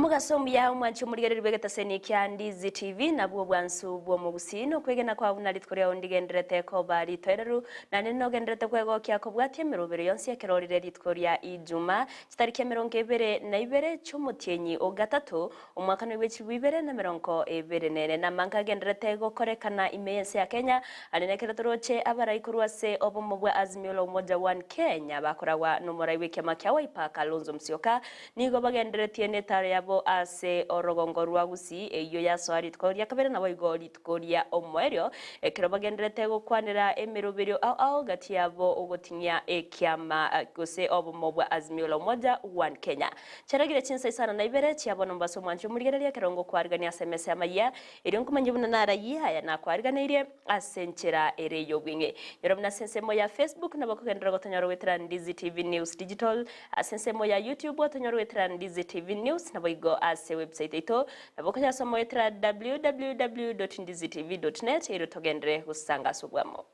Omogaso omuya omwanchi omorigereria bw'egetaseni kia Ndizi TV nabwo obwansu bw'omogusii na okwegena kwao buna rituko riao ndigendererete koba ritoereru naende nogendererete kwegokia kobwatia emerobero yonsi ekero rire rituko ria Ijuma chitariki emerongo ebere na ibere chi'omotienyi o gatato omwaka noigwe chilifu ibere na emerongo ebere na ene. Namange agendererete gokorekana ime y'ense ya Kenya aria nekero toroche abarai korwa ase obomo bwa Azimio la Umoja One Kenya bakoragwa nomorai bw'ekiama kia Wiper Kalonzo Musyoka Nigo bagenderetie netaaro yabo ase orogongo rwa Gusii, eyio yasoa rituko ria kabere naboigo rituko ria omoerio, ekero bagenderete gokwanera emeroberio ao ao gati yabo ogoting'ia ekiama gose obomo bwa Azimio la Umoja One Kenya. Chiaragire chinsa isano na ibere chia bono mobaso omwanchi omorigereria ekero ngokwarigania ase emesa y'amayia, erio nkomanye buna narayie aya nakwariganeirie ase enchera ere y'obweng'e. Nyora buna ase ensemo ya Facebook nabo okogenderera gotonyora goetera Ndizi TV News Digital, Ase ensemo ya YouTube otonyore goetera Ndizi TV News naboigo ase website yaito nabo okonyasoma goetera www.ndizitv.net erio togenderere gosanga ase obwamo.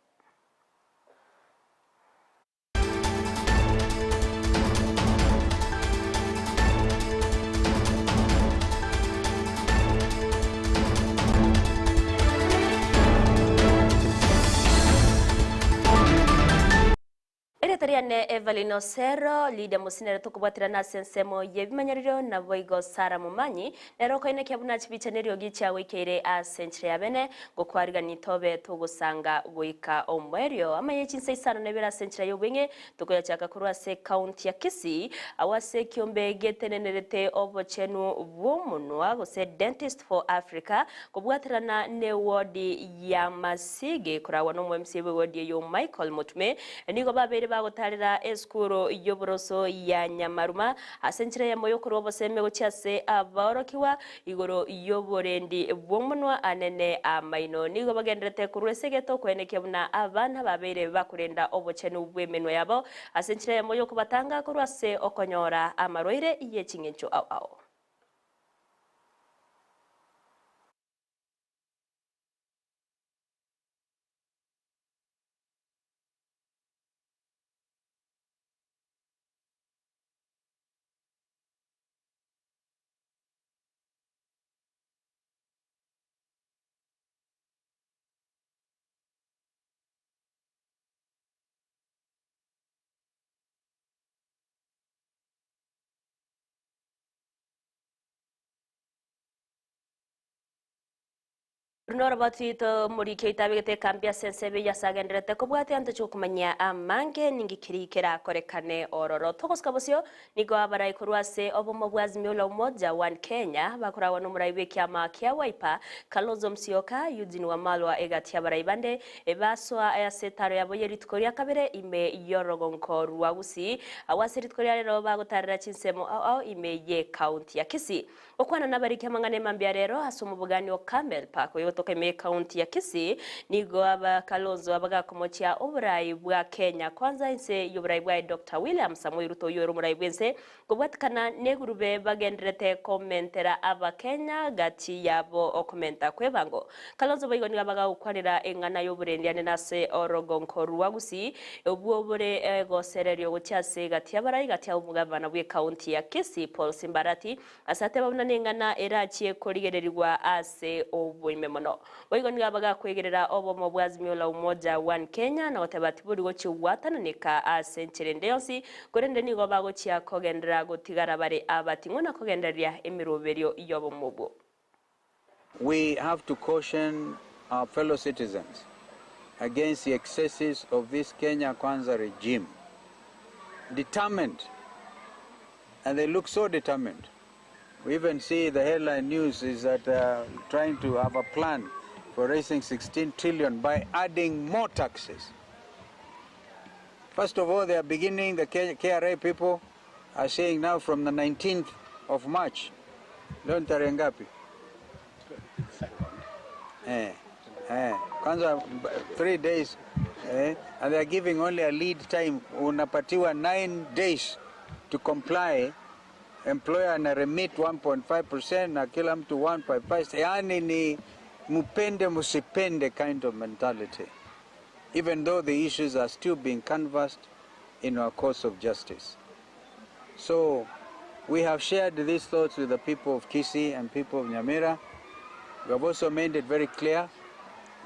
Erieta riane Evelyn Osero, Lydia Musinere tokobwaterana ase ensemo y'ebimanyererio, naboigo Sarah Momanyi nere okoinekia buna chibicha neriogi chiagoikeire ase enchera ya bene, ngokwarigani tobe togosanga goika omoerio. Amaya chinsa isano na ibere ase enchera y'obweng'e tokoyachaka korwa ase ecounty ya Kisii, agwo ase ekiombe getenenerete obochenu bw'omonwa gose Dentist for Africa kobwaterana newodi ya Masige koragwa n'omo-MC bw'ewodi eyio Michael Motume nigo babeire bagotarera esukuru y'oboroso ya Nyamaruma ase enchera eyemo y'okorua obosemi gochia ase abaorokigwa igoro y'oborendi bw'omonwa anene amaino. Nigo bagendererete korwa ase egeto koenekia buna abana babeire bakorenda obochenu bw'emenwa yabo ase enchera eyemo y'okobatanga korwa ase okonyora amarwaire ye ching'encho ao ao. Buna oroboti tomoriki oito abegete ekambi ase ense ebe eyio ase agendererete kobwatia ntoche gokomanyia amange ninki keri kerakorekane ororo. Togosuka bosio nigo abarai korwa ase obomo bwa Azimio la Umoja One Kenya bakoragwa nomorai bw'ekiama kia Wiper Kalonzo Musyoka, Eugene Wamalwa egati y'abarai bande basoa ase etaro yabo ye rituko ria kabere ime y'orogonko rwa Gusii agwo ase rituko ria rero bagotarera chinsemo ao ao ime ye county ya Kisii. Gokwana nabariki amang'ana emambia rero ase omobogani o Carmel Park oyogotoka ime y'ecounty ya Kisii, nigo aba Kalonzo abagakomochia oborai bwa Kenya Kwanza inse y'oborai bwaye Doctor William Samoei Ruto oyio ore omorai bw'ense kobwatikana negurube bagendererete komentera abakenya gati yabo okomenta kw'ebango. Kalonzo boigo nigo abagagokwanera eng'ana y'oborendi ane nase orogonko rwa Gusii obwo bore egosererio gochia ase gati y'abarai gati y'omogabana bw'ecounty ya Kisii Paul Simbarati Ase ateba buna neng'ana erachie korigererigwa ase oboime mono. Boigo nigo abagakwegerera obomo bwa Azimio la Umoja One Kenya na goteba tibori gochia gwatananeka ase enchera ende yonsi, korende nigo bagochia kogenderera gotigara bare abating'u na kogendereria emeroberio y'obomo obwo. We have to caution our fellow citizens against the excesses of this Kenya Kwanza regime. Determined, and they look so determined. We even see the headline news is that uh, trying to have a plan for raising 16 trillion by adding more taxes. First of all, they are beginning, the KRA people are saying now from the 19th of March. Leo ni tarehe ngapi? Eh, eh, kwanza 3 days eh, and they are giving only a lead time, unapatiwa 9 days to comply. Employer ana remit 1.5% na kila mtu 1.5, yani ni mupende musipende kind of mentality, even though the issues are still being canvassed in our course of justice. So We have shared these thoughts with the people of Kisii and people of Nyamira. We have also made it very clear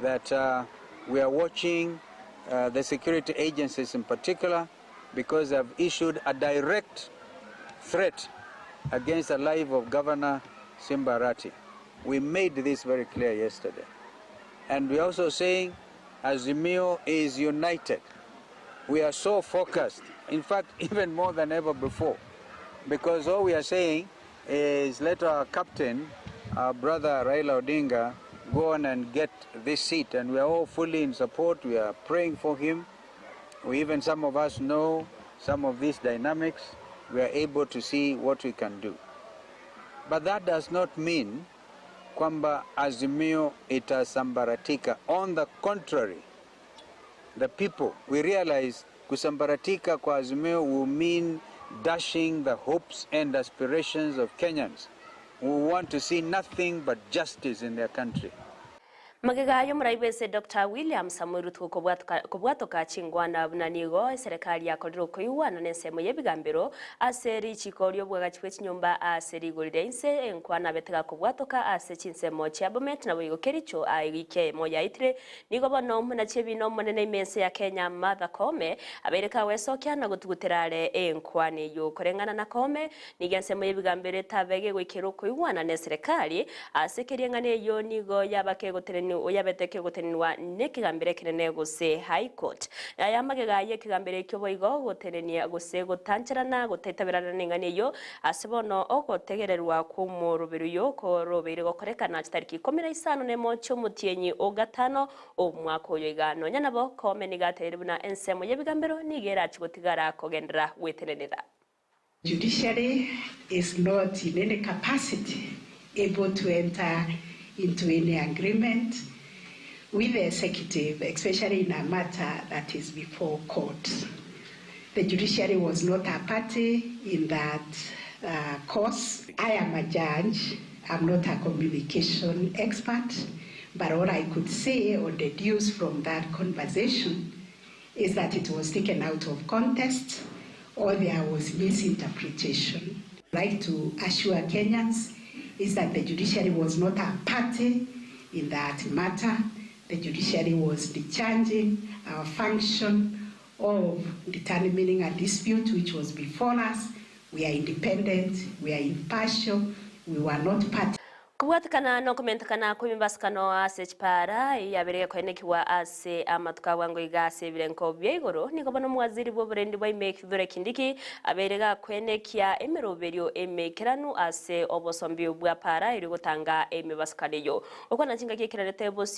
that we are watching the security agencies in particular because they have issued a direct threat against the life of Governor Simba Arati. We made this very clear yesterday. And we're also saying Azimio is united. We are so focused, in fact, even more than ever before, because all we are saying is let our captain, our brother Raila Odinga, go on and get this seat. And we are all fully in support. We are praying for him. We even, some of us know some of these dynamics. We are able to see what we can do. But that does not mean kwamba Azimio itasambaratika. On the contrary, the people, we realize kusambaratika kwa Azimio will mean dashing the hopes and aspirations of Kenyans who want to see nothing but justice in their country. Magega y'omuraibwese Dr. William Samoei Ruto kobwatoka chingwana buna nigo eserikali yakorire okoigwana na ensemo y'ebigambiro ase richiko ri'obwagachi bwa chinyomba ase rigori ria inse enkwana betega kobwatoka ase chinsemo chia Bomet nabo igo Kericho aigike emo yaitire nigo bono omonachi ebina omonene ime ense ya Kenya Martha Koome abeire kagoesokia na gotugutera are enkwana eywo koreng'ana na Koome nigo ensemo y'ebigambiro etabege goikera okoigwana na eserikali ase kerieng'ana eywo nigo yabake goteneni oyabete kegotenenwa nekegambero ekenene gose High Court. Aya magega y'ekegambero ekio boigo gotenenia gose gotancherana gotaitaberana neng'ana eywo ase bono ogotegererwa kw'omoroberi oyo korobeire gokorekana chitariki 15 chi'omotienyi o gatano omwaka oyo iga nonya nabo Koome nigo ateire buna ensemo y'ebigambero nigo erachi gotigara kogendera gwetenenera. Judiciary is not in any capacity able to enter into any agreement with the executive, especially in a matter that is before court. The judiciary was not a party in that cause. I am a judge, I'm not a communication expert, but all I could say or deduce from that conversation is that it was taken out of context or there was misinterpretation. I'd like to assure Kenyans is that the judiciary was not a party in that matter. The judiciary was discharging our function of determining a dispute which was before us. We are independent, we are impartial, we were not party. Kobwatekana na okomentekana kwa emibasikano ase chipara yabeire koenekiwa ase amatuko abwango iga ase ebirenko bia igoro nigo bono omowaziri bwa oborendi bwa ime Kithure Kindiki abeire gakoenekia emeroberio emekeranu ase obosombi bwa para eri gotanga emibasikano eyo okwana chingaki ekererete bosio.